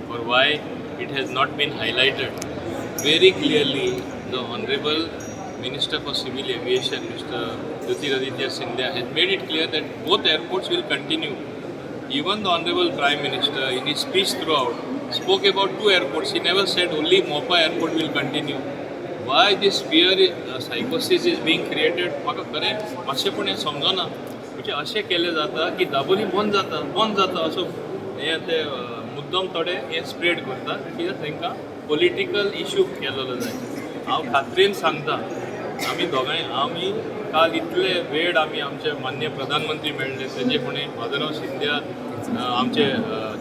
Or why it has not been highlighted very clearly. The Honorable Minister for Civil Aviation, Mr. Jyotiraditya Scindia, has made it clear that both airports will continue. Even the Honorable Prime Minister, in his speech throughout, spoke about two airports. He never said only Mopa Airport will continue. Why this fear, psychosis is being created, म्हाका खरें मातशें पूण हें समजना. म्हणजे अशें केलें जाता की दाबोली बंद जाता, बंद जाता, असो हें ते मुद्दम थोडे हें स्प्रेड करता, कित्याक तांकां पॉलिटिकल इशू केलेलो जाय. हांव खात्रीन सांगता, आमी दोगांय, आमी काल इतले वेळ आमी आमचे मान्य प्रधानमंत्री मेळ्ळे, तेजे फुडें माधवराव सिंध्या, आमचे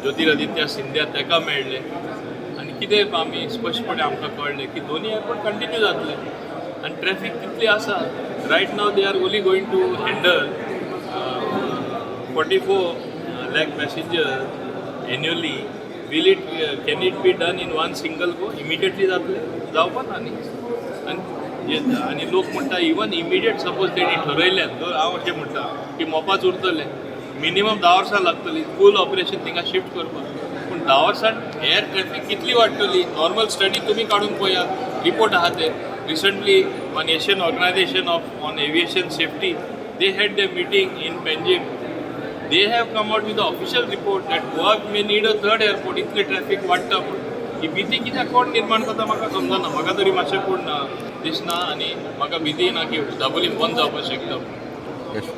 ज्योतिरादित्य सिंध्या ताका मेळ्ळे आनी कितें आमी स्पश्टपणे आमकां कळ्ळें की दोनी एअरपोर्ट कंटिन्यू जातले आनी ट्रॅफीक तितली आसा. Right now they are only going to handle 44 lakh passenger annually. Will it can it be done in one single go immediately? जातलें? जावपा ना न्ही. आनी आनी लोक म्हणटा, इवन इमिडिएट सपोज तेणी ठरयलें तर हांव अशें म्हणटा की मोपाच उरतलें, मिनिमम 10 वर्सां लागतली फूल ऑपरेशन थिंगा शिफ्ट करपाक. पूण 10 वर्सान एअर ट्रॅफिक कितली वाडटली? नॉर्मल स्टडी तुमी काडून पळयात, रिपोर्ट आहा ते. Recently one Asian organization of on aviation safety, they had the meeting in Panjim. They have come out with the official report that Goa may need a third airport, इतले traffic वाडटा म्हूण. ही भिती कित्याक कोण निर्माण करता, म्हाका समजना. म्हाका तरी मातशें पूण दिसना आनी म्हाका भिती ना की दाबोली बंद जावपाक शकता. येस.